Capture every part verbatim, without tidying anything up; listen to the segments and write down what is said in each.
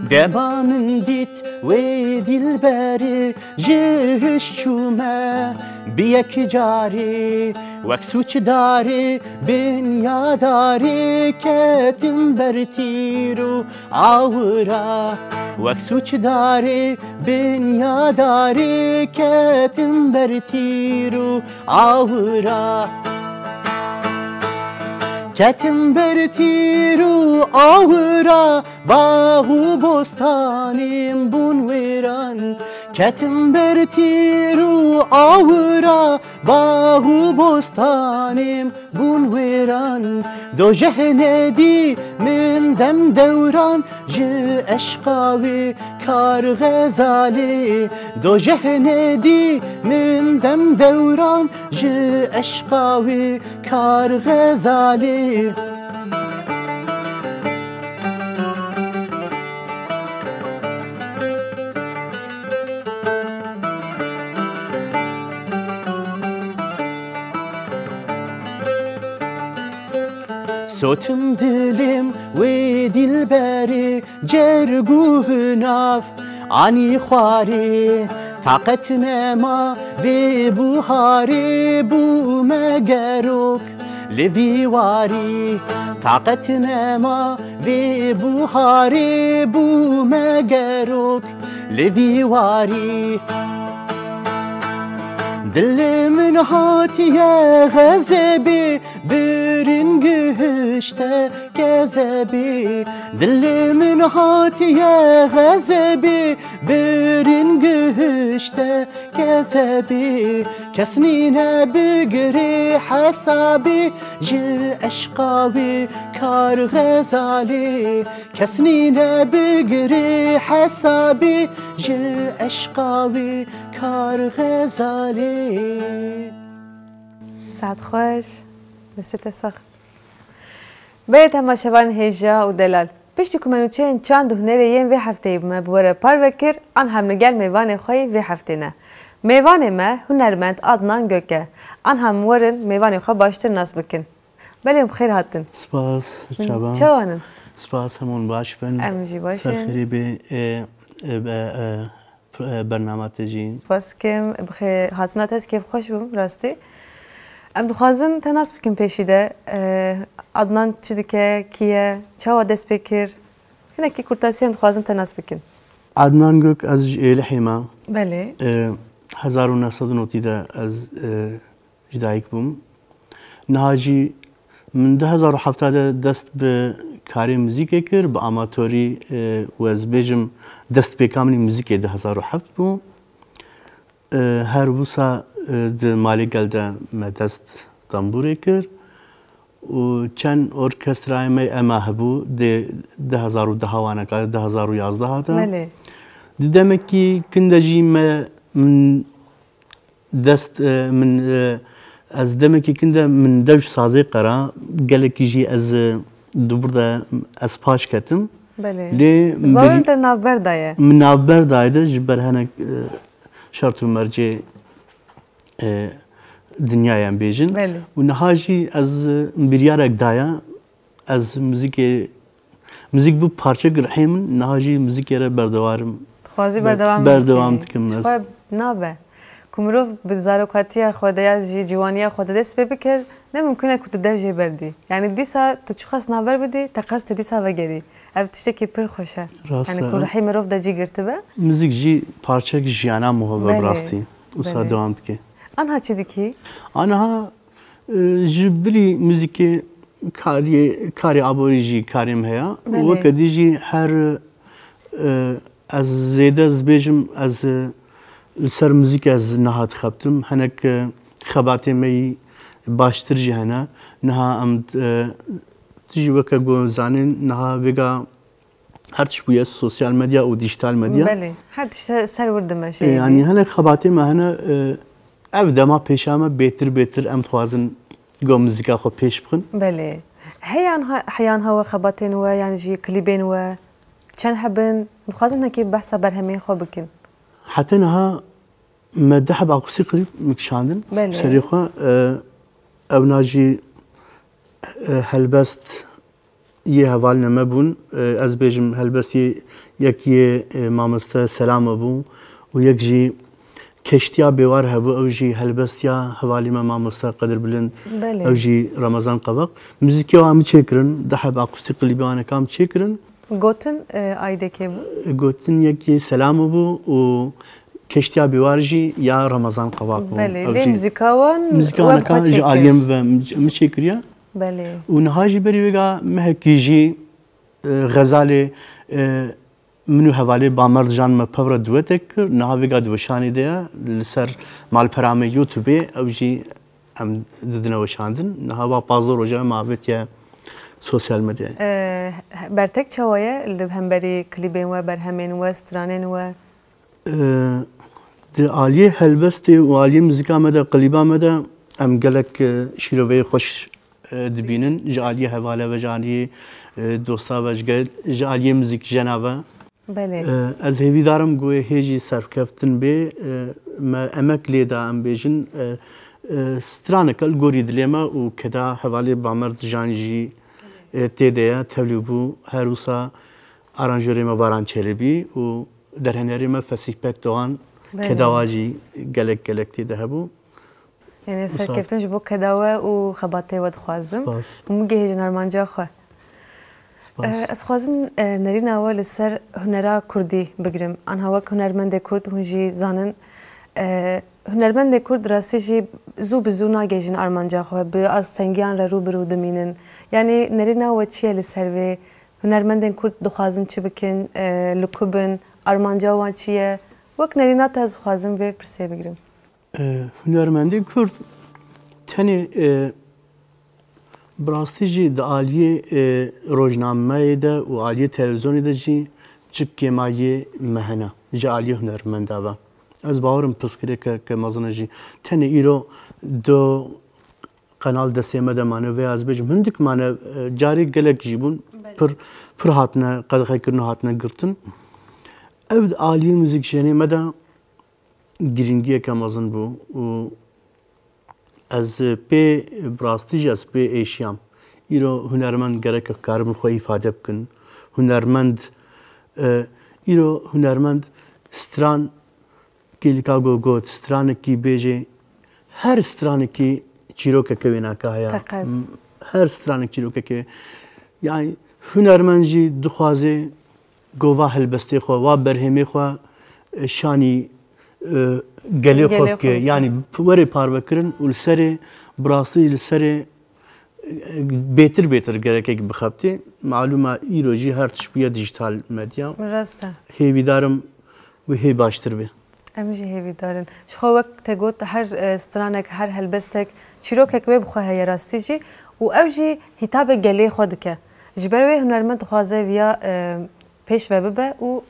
Dema min dît wê dîlberê ji hiş çûme bi yek carê, wek sûcdarê binyadarê ketim ber tîr û awira. Wek sûcdarê binyadarê ketim ber tîr û awira. Ketim ber tîr û awira, bax û bostanêm bûn wêran. Ketim ber tîr û awira, bax û bostanêm bûn wêran. Dojeh nedî min dem dewran, ji eşqa wê kar Xezalê. Dojeh nedî min dem dewran, ji eşqa wê kar Xezalê. Sotim dilêm wê dîlberê cerg û hunav anî xwarê. Taqet nema vê buharê bûme gerok li vî warî. Taqet nema vê buharê bûme gerok li vî warî. Dilê min hatiye xezebê, birin gihişte kezebê. Dilê min hatiye xezebê, birin gihişte kezebê. Kes nîne bigirê hesabê, ji eşqa wê kar Xezalê. Kes nîne bigirê hesabê, ji eşqa wê kar Xezalê. Saet xweş. Destê te sax. Belê temaşevanên hêja û delal. Piştî ku me nûçeyên çand û hunerê yên vê hefteyê bi me bi we re parve kir, anha em li gel mêvanê xwe yê vê heftê ne. Mêvanê me hunermend Adnan Gök e. Anha em werin mêvanê xwe baştir nas bikin. Belê em bi xêr hatin. Spas, çawa? Çawan in? Spas, hemûn baş bin. Em jî baş in. Ser xêrî bê, e, e, be, e, p-, e, bernama te jî. Spas dikim, bi xê-, hatina te ez kêfxweş bûm, rastî. Em dixwazin te nas bikin pêşî de. E, Adnan çi dike, kî ye, çawa dest pê kir? Hinekî kurtasî em dixwazin te nas bikin. Adnan Gök, ez ji Êlihê me. Belê. E, hezar û neh sed û notî de ez, e, ji dayik bûm. Niha jî min du hezar û heft de dest bi karê muzîkê kir, bi amatorî, e, û ez bêjim destpêka min ê muzîkê du hezar û heft bû. E, her wisa, e, di malê gel de me dest dembûrê kir û çend orkestrayê me ema hebû, dê du hezar û deh wan e, du hezar û yazdeh de. Belê. Di demekî kin de jî me, min dest, e, min, e, ez demekî kin de min dev ji sazê qera, gelekî jî ez, e, di wir de ez paş ketim. Belê. Lê ez bawerim te navber daye. Min navber daye de ji ber hinek, e, şert û mercê, e, dinyayê em bêjin. Belê. Û niha jî ez, e, biryarek daye. Ez muzîkê, muzîk bû parçek rihê min, niha jî muzîkê re berdewarim. Dixwazî ber-, berdewam bikî? Berdewam dikim ez. Ji xwe nabe. Ku mirov bi zarokatiya xwe de ya jî ciwaniya xwe de dest pê bike, ne mimkun e ku tu dev jê berdî. Yanî dîsa tu çiqas navber bidî, te qas tu dîsa vegerî. Ev tiştekî pir xweş e. Rast e. Yanî ku rihê mirov de cî girtibe. Muzîk jî parçek jiyana mirov e bi rastî. Belê. Wisa dewam dike. Anha çi dikî? Anha E, ji birî muzîkê kariyê, karê aborî jî karê min heye. Belê. Weke dî jî her, e, ez zêde ez bêjim, ez, e, li ser muzîk ez niha dixebtim. Hinek, e, xebatê me yî baştir jî hene. Niha em, e, tu jî weke ku zanîn, niha vêga her tişt bûye sosyal medya û dîjîtal medya. Belê, her tişt ser wir dimeşe. E, yanî hinek xebatê me hene, e, ev dema pêşiya me bêtir bêtir em dixwazin go muzîka xwe pêş bixin. Belê. Heyan ha-, heyan ha we xebatên we yan jî klîbên we? Çend hebin? Dixwazin hinekî behsa berhemên xwe bikin. Heta niha me du heb akustîk klîp min kişandin. Belê. Serê xwe, e, ewna jî, e, helbest yê hevalîna me bûn. E, ez bêjim helbest yê yek yê, e, mamoste Selamo bû û yek jî Keştiya Bêwar hebû, ew jî helbestiya hevalî me mamoste Qedir Bilind, Belê. Ew jî Ramazan Qevaq. Muzîkê wan min çêkirin, du heb akustîk klîbê wan eka min çêkirin. Gotin e, aydekê bû. Gotin yekî Selamo bû û Keştiya Bêwar jî ya Ramazan Qevaq bû. Belê, Ew lê jî muzîka wan muzîka we wan bi xwe eka ji çêkir. aliyê min ve min, min çêkiriye. Belê. Û niha jî berî vêga mehekî jî, e, xezalê, e, min û hevalê Bamerdijan me pevre duetek kir. Niha vêga di weşanê de ye. Li ser malpera me YouTubeê ew jî em didine weşandin. Niha va pazdeh roja me avêtiye sosyal medyayê. E, bertek çawa ye li hemberî klîbên we, berhemên we, stranên we? E, di aliyê helbestê û aliyê muzîka me de, klîba me de em gelek, e, şîroveyê xweş, e, dibînin. Ji aliyê hevale ve, ji aliyê, e, dosta ve, ji gel-, ji aliyê muzîkjena ve. Belê. E, ez hêvîdar im ku wê hê jî serkeftin bê. E, me emek lê da, em bêjin. E, e, straneke li gorî dilê me û keda hevalê Bamerdijan jî, e, tê de ye. Tevlî bû. Her wisa aranjorê me Baran Çelebî û derhênerê me Fesîh Pekdogan, Belê. Keda wa jî gelek gelek tê de hebû. Yanî Wisa- serkeftin ji bo keda we û xebatê we dixwazim. Spas. Hûn bigihêjin armanca xwe. Spas. E, ez xwazim, e, nerîna we li ser hunera kurdî bigirim. Anha wek hunermendê kurd hûn jî zanin, e, hunermendê kurd rastî jî zû bi zû nagihêjin armanca xwe. Bi astengiyan re rû bi rû dimînin. Yanî nerîna we çi ye li ser vê? Hunermendên kurd dixwazin çi bikin, e, li ku bin, armanca wan çi ye? Wek nerîna te ez dixwazim vê pirsê bigirim. E, hunermendê kurd tenê, e, bi rastî jî di aliyê, e, rojnameyê de û aliyê televîzyonê de jî çi kêmayê me hene ji aliyê hunermenda ve. Ez bawer im pirsgirêkeke mezin e jî. Tenê îro du qenal destê me de mane, vê ez bêjim hindik mane, e, carê gelek jî bûn. Pir, pir hatine qedexekirin û hatine girtin. Ev di aliyê muzîkjenê me de girîngiyeke mezin bû û ez pê, bi rastî jî ez pê êşiyam. Îro hunermend gerek karibin xwe îfade bikin. Hunermend, e, îro hunermend stran kêlika go got, stranekî bêjê, her stranekî çîrokeke wênaka heye. Teqez. M-, her stranek çîrokeke. Yani hunermend jî dixwaze ku va helbestê xwe, va berhêmê xwe, e, şanî, e, gelê xwe Gelê bike. xwe bike. Yani were parvekirin û li serê, bi rastî li serê, e, bêtir bêtir gerekek bixebitê. Malûm e îro jî her tişt bûye dijital medya. Rast e. Hêvîdar im wê hê baştir be. Em jî hêvîdar in. Ji xwe wek te got, her, e, stranek, her helbestek çîrokek wê bi xwe heye rastî jî û ew jî hîtabê gelê xwe dike. Ji ber wê hunermend dixwaze viya, e, pêş ve bibe û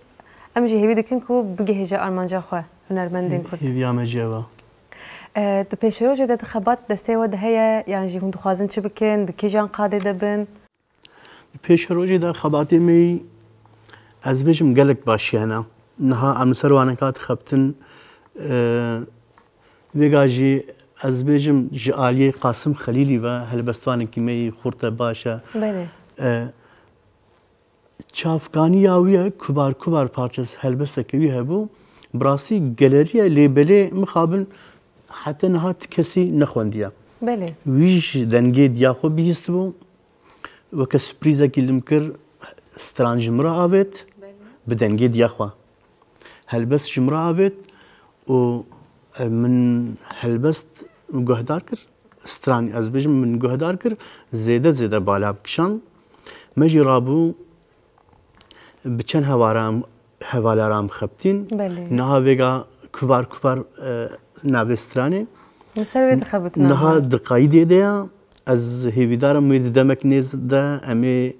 em jî hêvî dikin ku bigihêje armanca xwe hunermendên kurd. Hêviya me jî ev e. E, di pêşerojê de di xebat destê we de heye, yan jî hûn dixwazin çi bikin, di kîjan qadê de bin? Pêşerojê de xebatê me yî, ez bêjim, gelek başî hene. Niha em li ser waneka dixebtin, e, vêga jî ez bêjim ji aliyê Qasim Xelîlî ve helbestvanekî me yî xurt e, baş e. Belê. E, çavkaniya wî ye, kubar kubar parçes helbesteke wî hebû. Bi rastî geleriye lê belê mixabin heta niha ti kesî nexwendiye. Belê. Wî ji dengê diya xwe bihîstibû. Weke surprîzekî li min kir, stran ji min re avêt, bi dengê diya xwe. Helbest ji min re avêt û, e, min helbest guhdar kir. Stran, ez bêjim, min guhdar kir, zêde zêde bala bikişand. Me jî rabû bi çend hevara, hevala re em xebitîn. Belê. Niha vêga kubar kubar, e, navê stranê. Li ser wê dixebitin Niha ama. Di qayîdê de ya, ez hêvîdar im wê di demek nêz de em ê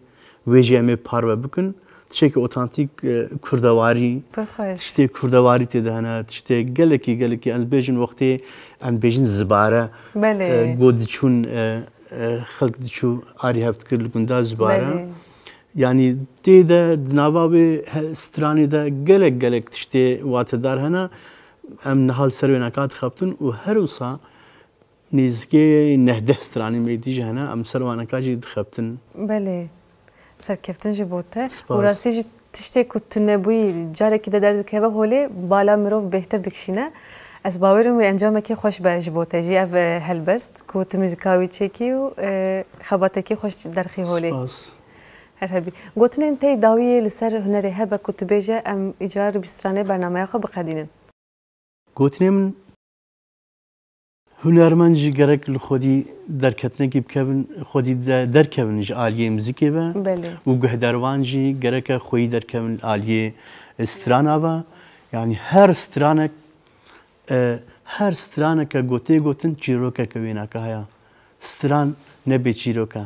wê jî em ê parve bikin. Tiştekî otantîk, e, kurdewarî, Pir xweş. tiştê kurdewarî tê de hene, tiştê gelekî, gelekî, em bêjin wextê em bêjin zibare, Belê. e, go diçûn, e, e, xelk diçû arî hev dikir li gunda zibare. Belê. Yanî tê de di nava wê he-, stranê de gelek gelek tiştê watedar hene. Em niha li ser wênaka dixebtin û her wisa nêzîkê neh deh stranên me dî jî hene, em ser waneka jî dixebtin. Belê. Serkeftin ji bo te. Spas. Û rastî jî tiştê ku tu nebûyî, carekî de derdikeve holê, bala mirov bêhtir dikişîne. Ez bawer im wê encamekî xweş be ji bo te jî ev, e, helbest ku tu muzîka wî çêkî û, e, xebatekî xweş derxî holê. Spas. Her hebî. Gotinên te yê dawiyê li ser hunerê hebe ku tu bêje em îcar bi stranê bernameya xwe biqedînin. Gotinê min, hunermend jî gerek li xwedî derketinekî bikevin, xwedî de-, derkevin ji aliyê muzîkê ve. Belê. Û guhdarvan jî gereke xweyî derkevin li aliyê strana ve. Yanî her stranek, e, her straneke ku tê gotin çîrokeke wênaka heye. Stran ne bêçîrok e.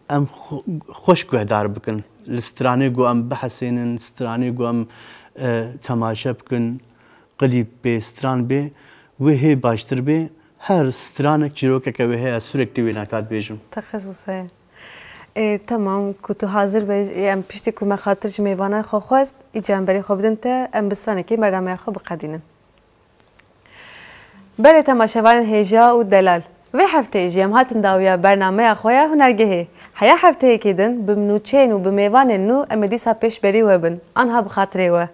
Em xwe-, xweş guhdar bikin. Li stranê ku em bihesênin, stranê ku em, e, temaşe bikin, klîp bê, stran bê, wê hê baştir bê. Her stranek çîrokeke wê heye, ez sürekli wê neka dibêjim. Te xizûse. Ê, temam, ku tu hazir be, ê, em piştî ku me xatir ji mêvanan xwe xwest, îca em berê xwe bidin te, em bi stranekê bernameya xwe biqedînin. Berê temaşevanên hêja û delal. Vê hefteyê jî em hatin dawiya bernameya xwe ya hunergehê. Heya hefteyekê din bi nûçeyên û bi mêvanên nû em ê dîsa pêşberî we bin. Anha bi xatirê we.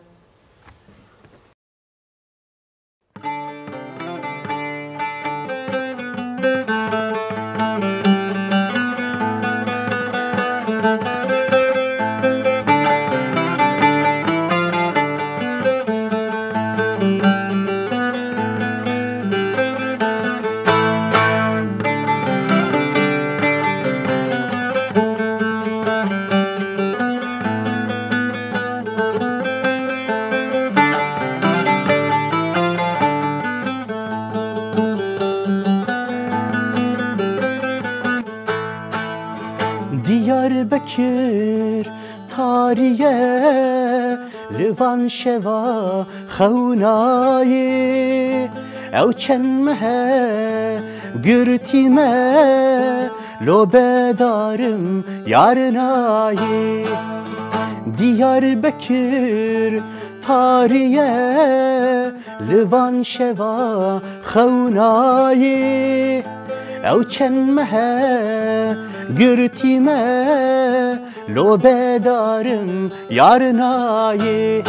Diyarbekir tarî ye, li van şeva xewnayê. Ew çend meh e girtî me, lo bedarim yar nayê. Diyarbekir tarî ye, li van şeva xewnayê. Ew çend meh e girtî me, lo bedarim yar nayê.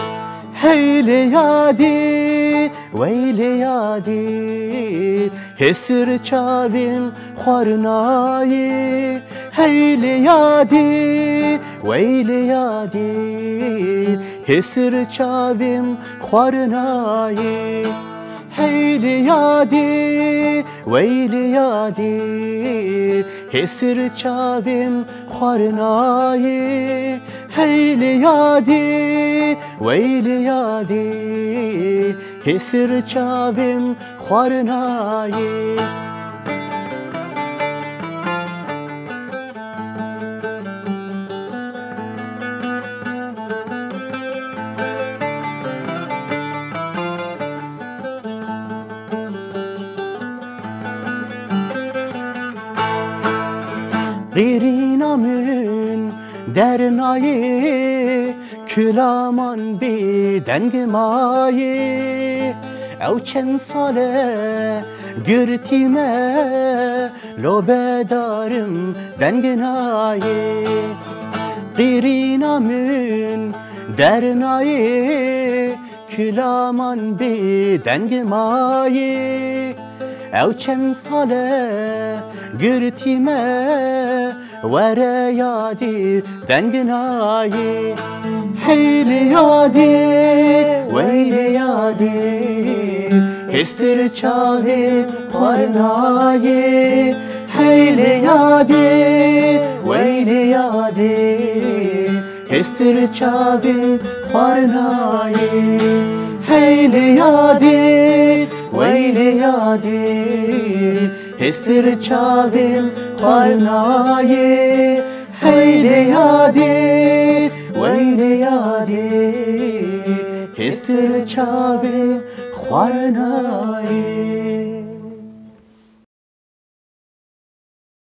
Hey lê yadî, wey lê yadî, hêsir çavên xwar nayê. Hey lê yadî, wey lê yadî, hêsir çavên xwar nayê. Hey lê yadî, wey lê yadî, hêsir çavên xwar nayê. Hey lê yadî, wey lê yadî, hêsir çavên xwar nayê. Qîrîna min dernayê, kilaman bê deng mayê. Ew çend sal e girtî me, lo bedarim deng nayê. Qîrîna min dernayê, kilaman bê deng mayê. Ew çend sal e girtî me, were yadî deng nayê. Hey lê yadî, wey lê yadî, hêstir çavên xwar nayê. Hey lê yadî, wey lê yadî, hêstir çavên xwar nayê. Hey lê yadî, wey lê yadî, hêstir çavên xwar nayê. Hey lê yadî, wey lê yadî, hêstir çavên xwar nayê.